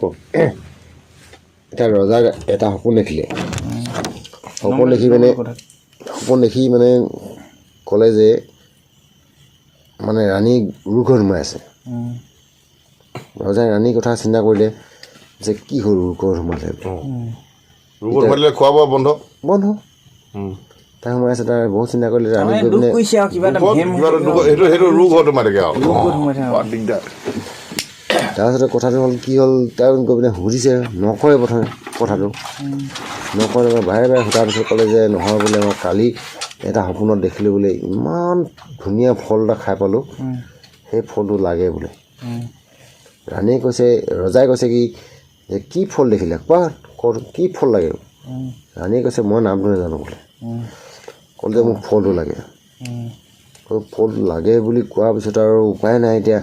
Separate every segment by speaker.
Speaker 1: ক। এতিয়া ৰজাক এটা সপোন দেখিলে। সপোন দেখি মানে, সপোন দেখি মানে ক'লে যে মানে ৰাণী ৰোগত সোমাই আছে। ৰজাই ৰাণীৰ কথা চিন্তা কৰিলে যে কি হ'ল, ৰোগত সোমালে।
Speaker 2: ৰোগত সোমাই দিলে খোৱা বোৱা বন্ধ।
Speaker 1: বন্ধ। তাই সোমাই আছে, তাই বহুত চিন্তা কৰিলে ৰাণী
Speaker 3: মানে
Speaker 1: গৈ
Speaker 3: দুখ
Speaker 1: পিনে
Speaker 3: কৰিছে আৰু কিবা এটা
Speaker 2: দুখত
Speaker 3: ভেম।
Speaker 2: কিবা এটা দুখত, সেইটো ৰোগ হয় তোমাৰ থাকে আৰু।
Speaker 3: ৰোগত সোমাই থাকে।
Speaker 2: বৰ দিগদাৰ।
Speaker 1: তাৰপিছতে কথাটো হ'ল, কি হ'ল, তেওঁ গৈ পিনে সুধিছে। নকয় প্ৰথমে কথাটো, নকয় নকয়। বাৰে বাৰে সোধাৰ পিছত ক'লে যে নহয় বোলে, মই কালি এটা সপোনত দেখিলোঁ বোলে, ইমান ধুনীয়া ফল এটা খাই পালোঁ, সেই ফলটো লাগে বোলে। ৰাণীয়ে কৈছে, ৰজাই কৈছে কি যে কি ফল দেখিলে কোৱা, কি ফল লাগে? ৰাণীয়ে কৈছে, মই নামটো নাজানো বোলে। ক'লে যে মোক ফলটো লাগে। ফলটো লাগে বুলি কোৱাৰ পিছত আৰু উপায় নাই এতিয়া।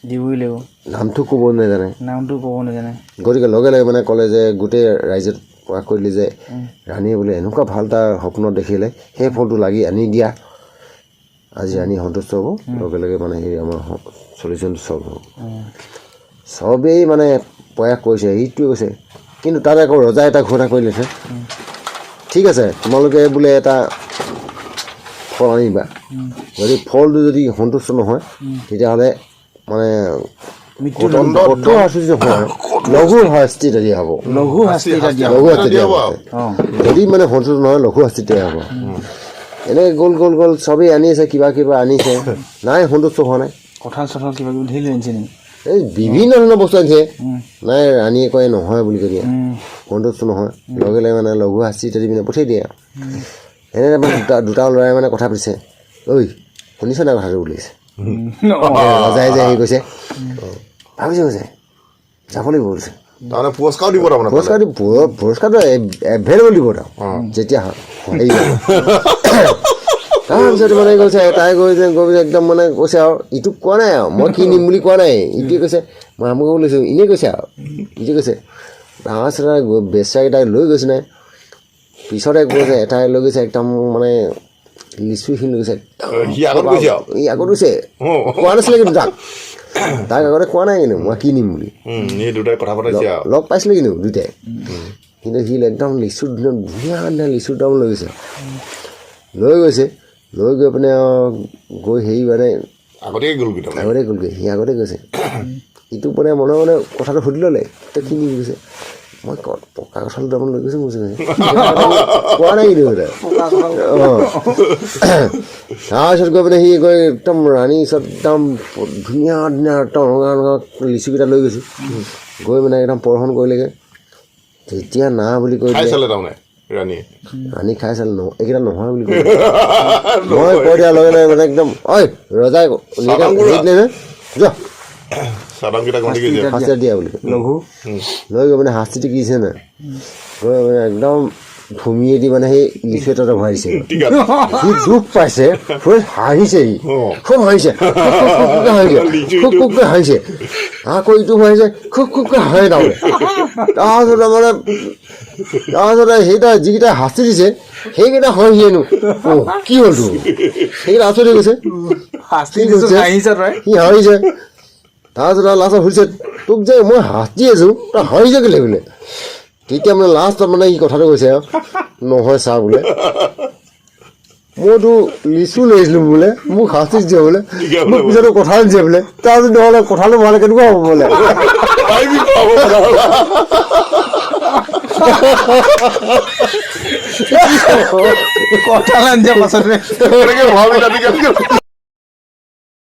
Speaker 3: দিবই লাগিব।
Speaker 1: নামটো ক'ব নাজানে।
Speaker 3: নামটো ক'ব নাজানে।
Speaker 1: গতিকে লগে লগে মানে ক'লে যে গোটেই ৰাজ্যত প্ৰকাশ কৰিলে যে ৰাণীয়ে বোলে এনেকুৱা ভাল এটা সপোনত দেখিলে, সেই ফলটো লাগি আনি দিয়া, আজি ৰাণী সন্তুষ্ট হ'ব। লগে লগে মানে সেই আমাৰ চলিউশ্যনটো চল্ভ হ'ব। চবেই মানে প্ৰয়াস কৰিছে, সেইটোৱে কৈছে। কিন্তু তাত আকৌ ৰজাই এটা ঘোষণা কৰি লৈছে, ঠিক আছে, তোমালোকে বোলে এটা ফল আনিবা, যদি ফলটো যদি সন্তুষ্ট নহয়, তেতিয়াহ'লে মানে
Speaker 3: মৃত্যু।
Speaker 1: কঠোৰ শাস্তি নহয়, লঘু শাস্তি এটা দিয়া হ'ব।
Speaker 3: লঘু শাস্তি এটা দিয়া
Speaker 1: লঘু শাস্তি দিয়া হ'ব। যদি মানে সন্তুষ্ট নহয়, লঘু শাস্তি দিয়া হ'ব। এনেকৈ গ'ল গ'ল গ'ল, চবেই আনিছে, কিবা কিবা আনিছে, নাই, সন্তুষ্ট হোৱা নাই।
Speaker 3: কঁঠাল চঠাল কিবা কিবি ধেৰ লৈ আনিছে নেকি?
Speaker 1: এই বিভিন্ন ধৰণৰ বস্তু আনিছে। নাই, ৰাণীয়ে কয় নহয় বুলি কৈ দিয়ে, সন্তুষ্ট নহয়। লগে লগে মানে লঘু শাস্তি এটা দি পিনে পঠিয়াই দিয়ে। এনেকৈ মানে দুটা দুটা ল'ৰাই মানে কথা পাতিছে, ঐ শুনিছ নাই কথাটো বুলি কৈছে। ৰজাই যে হেৰি কৈছে, ভাবিছে, কৈছে যাব লাগিব কৈছে।
Speaker 2: তাৰমানে পুৰস্কাৰো দিব তাৰমানে।
Speaker 1: পুৰস্কাৰ দিব, পুৰস্কাৰটো এভেইলেবল দিব তেওঁ যেতিয়া হেৰি হ'ব। তাৰপিছত মানে কৈছে, তাই গৈছে, গৈ পিনে একদম মানে কৈছে আৰু ইটোক কোৱা নাই আৰু মই কি নিম বুলি কোৱা নাই। ইটোৱে কৈছে, মই আমুকক লৈছোঁ, এনেই কৈছে আৰু ইটোৱে কৈছে। তাৰপিছত বেচেৰাকেইটাই লৈ গৈছে নাই, পিছতে কৈছে, এটাই লৈ গৈছে একদম মানে লিচুখিনি লৈ গৈছে একদম।
Speaker 2: সি আগত গৈছে আৰু।
Speaker 1: ই আগত গৈছে। কোৱা নাছিলে কিন্তু তাক তাক আগতে কোৱা নাই কিন্তু মই কি নিম বুলি।
Speaker 2: এই দুটাই কথা পাতিছে আৰু।
Speaker 1: লগ পাইছিলে কিন্তু দুইটাই। কিন্তু সি একদম লিচু ধুনীয়া ধুনীয়া ধুনীয়া লিচু দাম লৈ গৈছে, লৈ গৈছে, লৈ গৈ পিনে আৰু গৈ হেৰি মানে
Speaker 2: আগতেই গ'লগৈ তাৰমানে।
Speaker 1: আগতে গ'লগৈ, সি আগতে গৈছে। ইটো মানে মনে মনে কথাটো সুধি ল'লে, তই কি নিবি? গৈছে, মই পকা কঁঠাল দুটামান লৈ গৈছোঁ কৈছে। কোৱা নাই কিন্তু সিহঁতে। অঁ, তাৰপিছত গৈ পিনে সি গৈ একদম ৰাণীৰ ওচৰত একদম ধুনীয়া ধুনীয়া একদম ৰঙা ৰঙা লিচুকেইটা লৈ গৈছে। গৈ মানে একদম পৰশন কৰিলেগৈ। তেতিয়া না বুলি কৈ
Speaker 2: খাই
Speaker 1: দিলে।
Speaker 2: চালে তাৰমানে ৰাণীয়ে।
Speaker 1: ৰাণী খাই চালে, ন এইকেইটা নহয় বুলি কৈ দিলে। মই কৈ দিয়াৰ লগে লগে মানে একদম ঐ ৰজাই হেৰি দিলে নহয়, যোৱা।
Speaker 2: চাদামকেইটা গন্তি গৈছে।
Speaker 1: শাস্তি দিয়া বুলি কৈ
Speaker 3: লঘু।
Speaker 1: লৈ গৈ মানে শাস্তিটো কি দিছে নাই, গৈ মানে একদম ভূমিয়ে দি মানে সেই লিচু এটা ভৰাই দিছে।
Speaker 2: ঠিক আছে।
Speaker 1: সি দুখ পাইছে, খুব হাঁহিছে সি। খুব হাঁহিছে, খুব খুব খুবকৈ হাঁহিছে, খুব খুবকৈ হাঁহিছে। আকৌ ইটো হাঁহিছে, খুব খুবকৈ হাঁহে তাৰমানে। তাৰপিছতে মানে তাৰপিছতে সেইটা যিকেইটা শাস্তি দিছে, সেইকেইটা হাঁহিয়েনো অ' কি হ'ল তোৰ? সেইকেইটা আচৰিত হৈ গৈছে।
Speaker 3: শাস্তি
Speaker 1: কি
Speaker 3: দিছো
Speaker 1: কৈছে?
Speaker 3: হাঁহিছ তই।
Speaker 1: সি হাঁহিছে। তাৰপিছত আৰু লাষ্টত সুধিছে, তোক যে মই শাস্তি আছোঁ, তই হাঁহিছ কেলৈ বোলে। তেতিয়া মানে লাষ্টত মানে সি কথাটো কৈছে আৰু, নহয় ছাৰ বোলে, মইতো লিচু লৈ আহিছিলোঁ বোলে, মোক শাস্তি দিছে বোলে, মোক পিছতো কঁঠাল দিছে বোলে। তাৰপিছত নহ'লে কঁঠালটো ভৰালে কেনেকুৱা হ'ব বোলে?
Speaker 2: পাৰিবি খুৱাব।
Speaker 3: কঁঠাল আনিছে পাছতে।
Speaker 2: কেনেকে ভৰাবি তাতে কেনেকে?